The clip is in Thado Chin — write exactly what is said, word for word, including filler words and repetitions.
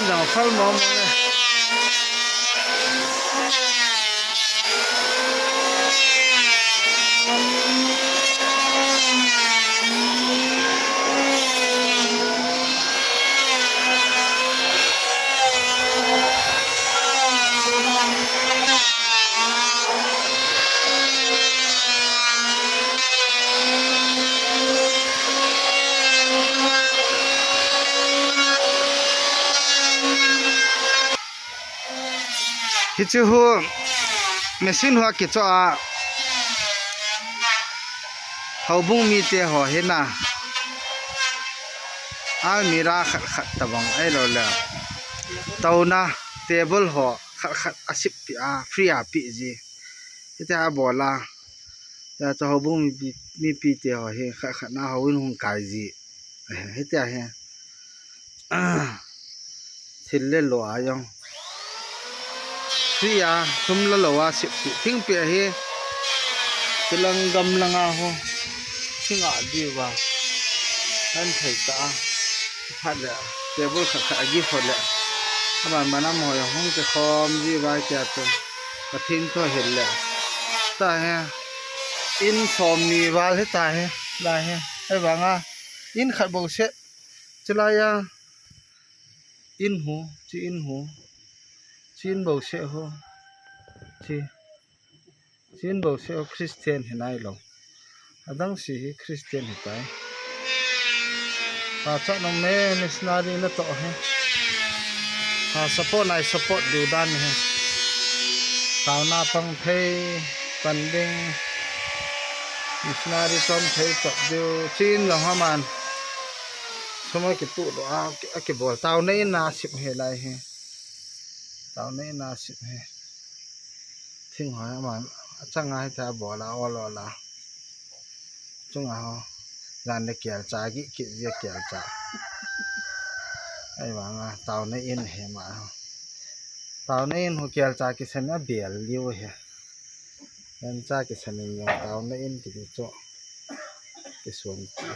Nang phal mong mong e. Hiche hu machine hu akichoh a, houbung mite ho hina almirah khat khat tabang ahilou le, touna table ho khat khat asep peh a, free a peh ji. Hitia abol a, hiche houbung mipi, mipite ho hi khat khat na houin hung kai ji. Hitia hi. Thil le lo a jong free a, sum la lou a sep sep. Thingpeh hi, chulang gamlang a ho, thing a diuva, an thei ta a. Phat le, table khat khat a gift ho le, aman manam ho jong hung kikhom jiuva, tia chu Pathen thu ahil le. Tahi, in somni val hitahi, lahi. Ahivanga in khat bou seh, chulai a in hu, chi in hu, chi in bou seh hu, chi, chi in bou seh hu, Christian hi nailou. Adang si hi Christian hitai. Pachat nom e, missionary natoh hi. Ha, support nai support diu dan hi. Taona pang thei, pan ding. Missionary chom thei chop diu. Chi in jong aman sum akipoh lou a, aki, akibol. Taona in a sep hi lai hi. Taona in a sep hi. Thing ho aman achanga hitia bol a, ol ol a. Chunga ho, jan le kelcha, gih kit jeh a kelcha. Ahivanga, taona in hi ma ho. Taona in hu kelcha kisan a bel liu hi. Kelcha kisan in jong taona in kiti chu. Kisun ti.